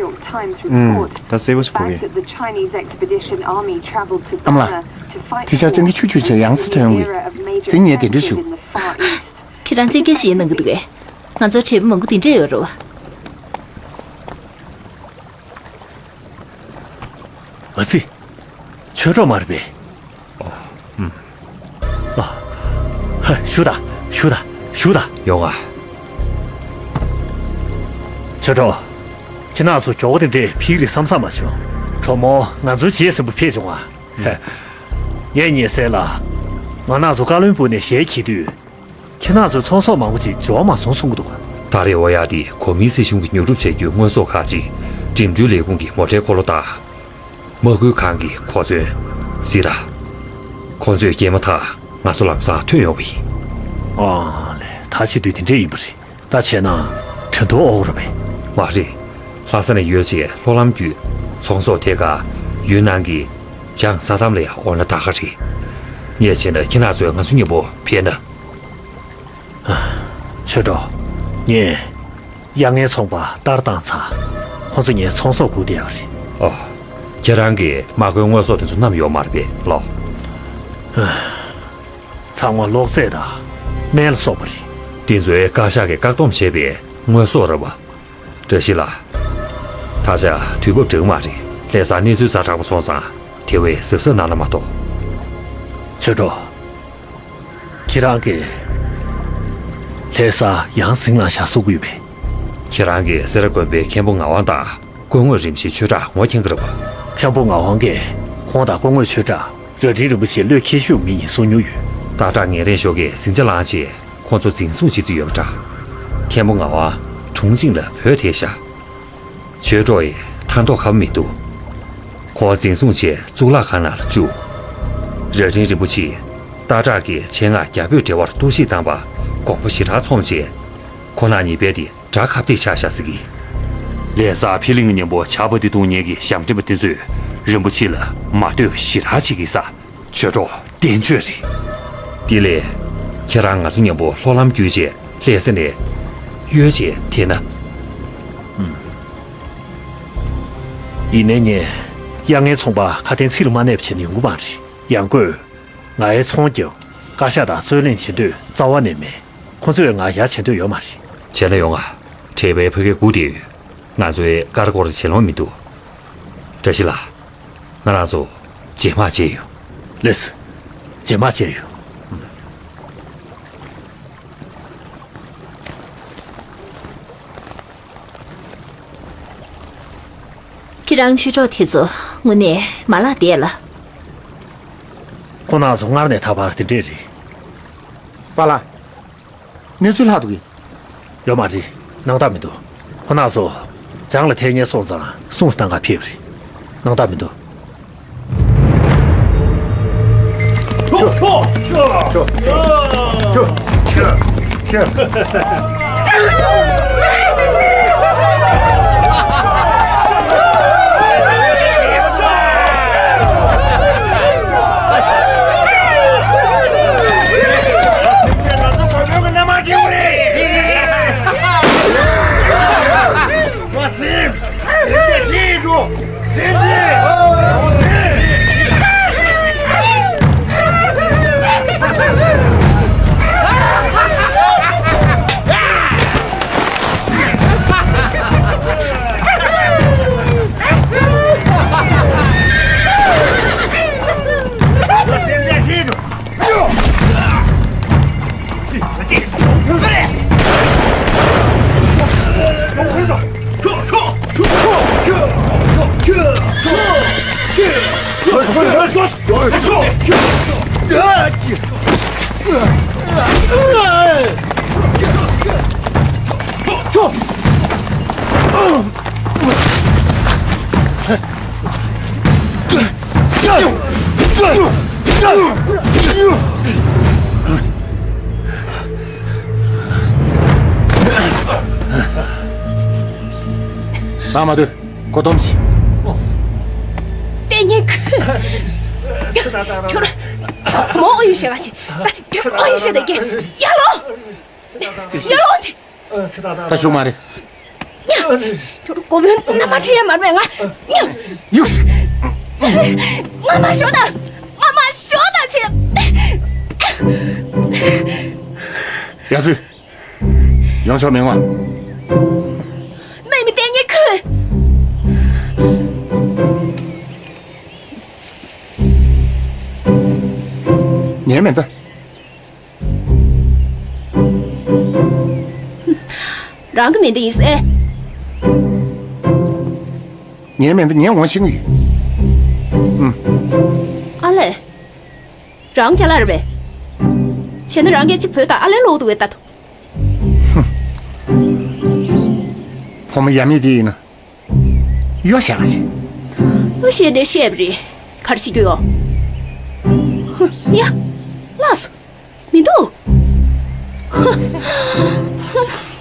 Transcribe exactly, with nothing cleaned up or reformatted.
ཨུམ། ད་གསལ་པོ་ཞིག་གོ་གི། ཨ་མ་ལགས། དེ་ཤ་སྤྱང་གི་ཁྱུ་ཁྱུ་བྱས་ཡང་སེ་ཐོན་ཡོང་གི། དེ་ངས་དེ་འདྲ་ཞུ། ཁྱེད་རང་བཙན་སྐད་ཅིག་གནང་གི་འདུག་གས། ང་ཚོར་འབྲས་བུ་མང་པོ་དེ་འདྲས་ཡོད་རེད་བ། ཨ་ཙི། ཆོས་གྲོགས་མ་རེད་པས། ཨོ། ཨུམ། ཨ། ཧ། བཞུགས་དང་། བཞུགས་དང་། བཞུགས་དང་། ཡོང་ང་། ཆོས་གྲོགས། ཁྱེད་རང་ཚོ་མགྱོགས་པོ་དེ་འདྲས་ཕེབས་རེད་བསམ་བསམ་མ་བྱུང་། གྲོགས་མོ། ང་ཚོའི་རྗེས་ཟིན་པོ་ཕེབས་བྱུང་ང་། ཧ། ངས་ཉེ་སར་ལ། ང་རང་ཚོ་བཀའ་བློན་སྦུག་ནས་ཞལ་གྱེས་དུས། ཁྱེད་རང་ཚོའི་ཚོང་ཟོག་མང་པོ་ཅིག་འབྱོར་མ་སོང་གསུང་གི་འདུག་ད་རེས་འོ་ཡ་དེ་གོ་མིན་སྲིད་གཞུང་གིས་ཉོ་སྒྲུབ་བྱ་རྒྱུའི་དངོས་ཟོག་ཁག་ཅིག་འགྲིམ་འགྲུལ་ལས་ཁུངས་ཀྱི་མོ་ཊའི་འཁོར་ལོ་དང་། དམག་ཁུལ་ཁང་གི་གོ་མཚོན། སི་ར། ཁོ་ཚོས་སྐྱེལ་མ་ཐག་ང་ཚོ་ལམ་སང་ཐོན་ཡོང་བ་ཡིན། ཨ་ལས། ད་བྱེད་དུས་དེ་འདྲས་ཡིན་པ་རེད། ད་བྱས་ན་གྲོན་ཐོག་ཨོ་ར་བས། མ་རེད། ལྷ་ས་ནས་ཡོལ་རྗེས་ལྷོ་ལམ་བརྒྱུད་ཚོང་ཟོག་ཐད་ཀར་ཡུན་ནན་གྱི་ཇང་ས་ཐམ་ལ་ཡང་འོ་ན་ད་ག་རེད། ངས་བྱས་ན་ཁྱེད་རང་ཚོས་ང་ཚོ་མཉམ་པོ་ཕེབས་ན། ཆོས་གྲོགས། ངས་གཡག་རྔའི་ཚོང་པ་ལྟར་བཏང་ཚར། ཁོང་ཚོ་ངའི་ཚོང་ཟོག་སྒུག་བསྡད་ཡོད་རེད། ཨོ། ཁྱེད་རང་གིས་དམག་མཁོའི་དངོས་ཟོག་དེ་ཚོ་བསྣམས་ཡོད་མ་རེད་པས་ལོ། ཚང་མ་གློག་རྫས་དང་སྨན་ལ་སོགས་པ་རེད། དེ་ཚོའི་བཀའ་ཤག་གིས་བཀག་སྡོམ་བྱས་པའི་དངོས་ཟོག་རེད་བ། བཀྲ་ཤིས་ལགས། ད་ཆ་དུས་བབ་འགྲིག་མ་རེད། ལྷ་སར་གནས་ཚུལ་ཛ་དྲག་པོ་སོང་ཙང་དེ་བས་གཟབ་གཟབ་གནང་ན་མ་གཏོགས། ཆོས་གྲོགས། ཁྱེད་རང་གིས་ལྷ་སར་ཡང་ཟིང་ལངས་བཞག་གསུང་གི་ཡོད་པས། ཁྱེད་རང་གིས་སེ་ར་དགོན་པའི་མཁན་པོ་ངག་དབང་དང་སྐུ་ངོ་རིན་པོ་ཆེ་ཆོས་གྲགས་ངོ་མཁྱེན་གྱི་རེད་པ། མཁན་པོ་ངག་དབང་གིས་ཁོང་དང་སྐུ་ངོ་ཆོས་གྲགས་རྭ་སྒྲེང་རིན་པོ་ཆེ་བློས་འཁེལ་ཤོས་མི་ཡིན་གསུང་མྱོང་ཡོད། སྟག་བྲག་ངན་རེངས་ཤོག་གིས་ཟིང་ཆ་ལངས་རྗེས་ཁོང་ཚོ་འཛིན་བཟུང་བྱེད་རྩིས་ཡོད་པ་འདྲ། མཁན་པོ་ངག་དབང་གྲོང་ཆིང་ལ་བོད་ཐལ་ཤག་ཆོས་གྲོགས་ཡིས་ཐར་མདོག་ཁ་པོ་མི་འདུག་ཁོང་འཛིན་བཟུང་བྱས་གཙུག་ལག་ཁང་ནང་ལ་བཅུག་རྭ་སྒྲེང་རིན་པོ་ཆེས་སྟག་བྲག་གིས་ཆེད་མངགས་རྒྱ་བོད་འབྲེལ་བར་གཏོར་བཤིག་བཏང་པ་དགོངས་པ་ཞེ་དྲག་ཚོམས་བྱས། ཁོང་རྣམ་གཉིས་རྦད་དེ་དགྲ་ཁ་གཏད་ཆགས་བཞག་ཟེར་གི། ལྷ་སར་ཕི་ལིང་གི་མཉམ་པོ་ཇག་པ་འདི་བརྡུང་ཉེན་གྱི་ཞབས་འདྲེན་པ་དེ་ཚོས་རིན་པོ་ཆེ་ལ་མ་འདོད་པ་ཞེ་དྲག་བྱེད་ཀྱི་ས། ཆོས་གྲོགས་བསྟན་བཅོས་རེད། དེ་ལས། ཁྱེད་རང་ང་ཚོ་མཉམ་པོ་ལྷོ་ལམ་བརྒྱུད་བྱས་ལྷ་ས་ནས་གཡོལ་བྱས་དེ་ན། ཨུམ། ཡིན་ནའི་ངས་གཡག་རྔའི་ཚོང་པ་ཁ་དན་ཚིག་ལ་མ་གནས་པ་བྱས་ན་ཡོང་གི་མ་རེད། ཡང་སྒོས། ང་ཡི་ཚོང་རྒྱབ། བཀའ་ཤག་དང་རྩོད་གླེང་བྱེད་འདོད་རྩ་བ་ནས་མེད། ཁོ་ཚོས་ང་ཡ་བྱེད་འདོད་ཡོད་མ་རེད། བྱས་ན་ཡོང་ང་། དྲེལ་པའི་ཕ་གིར་སྒུག་བསྡད་ཡོད། ང་ཚོའི་ཀ་ར་ཀོ་ར་བྱེད་ལོང་མི་འདུག་བཀྲ་ཤིས་ལགས། ང་རང་ཚོ་རྗེས་མ་མཇལ་ཡོང་། ལགས་སོ། རྗེས་མ་མཇལ་ཡོང་། ཁྱེད་རང་ཆོས་གྲོགས་དེ་ཚོ་དངོས་གནས་མ་ལགས་བསྡད་ལ། ཁོང་རྣམ་ཚོ་སྔར་ནས་ད་བར་དེ་འདྲས་རེད། པཱ་ལགས། གནས་ཚུལ་ལྷག་འདུག་གས། ཡོད་མ་རེད། སྣང་དག་མི་འདུག་ཁོང་རྣམ་ཚོ་ཇང་ལ་ཐད་རྙེད་སོང་ཙང་སྲུང་བཏང་ག་ཕེབས་རེད། སྣང་དག་མི་འདུག་ལགས་མ་སྡོད། སྒོ་སྡོམ་བྱེད། ལྟས་ངན་ཁྱོད། ཁྱོད་རང་མོ་ཨོ་ཡུ་ཞེས་པ་ཞིག་ད་ཁྱོད་ཨོ་ཡུ་ཞེས་ད་ཀྱེ་ཡར་ལོངས། ཡར་ལོངས་ཅིག་ད་ཞུགས་མ་རེད། ཡར་ ཁྱོད་རང་མགོ་བོའི་རྣམ་པར་ཁྲིད་ཡ་མ་རེད་པས། ང་ཡུག་ང་མ་ཞོག་ད། ང་མ་ཞོག་ད་ཆེ། ཡ་ཚུལ། ཡོང་ཆོག་མི་ང་། མེ་མི་ལྟས་ངན་ཁུ། ཉན་མེད་ད། རང་གི་མེ་མདའ་ཡིན་ཟེ། ངའི་མེ་མདའ་ངས་འོང་ཤེས་ཀྱི་ཡོད། ཨ་ལས། རང་ཅ་ལག་རེད་པས། བྱས་ན་རང་སྐད་ཅིག་བོད་དང་ཨ་ལས་ལོག་འདུག་པས་ད་དོ། ཕོ་མོ་ཡ་མེད་དེ་ཡིན་ན། གཡོ་བཞག་ཅིག་གཡོ་བཤད་དེ་བཤད་པ་རེད། ག་རེ་བྱེད་རྒྱུ་ཡོད། ཧུ། ཡ། ལགས་སོ། མི་འདུག་ཧུ།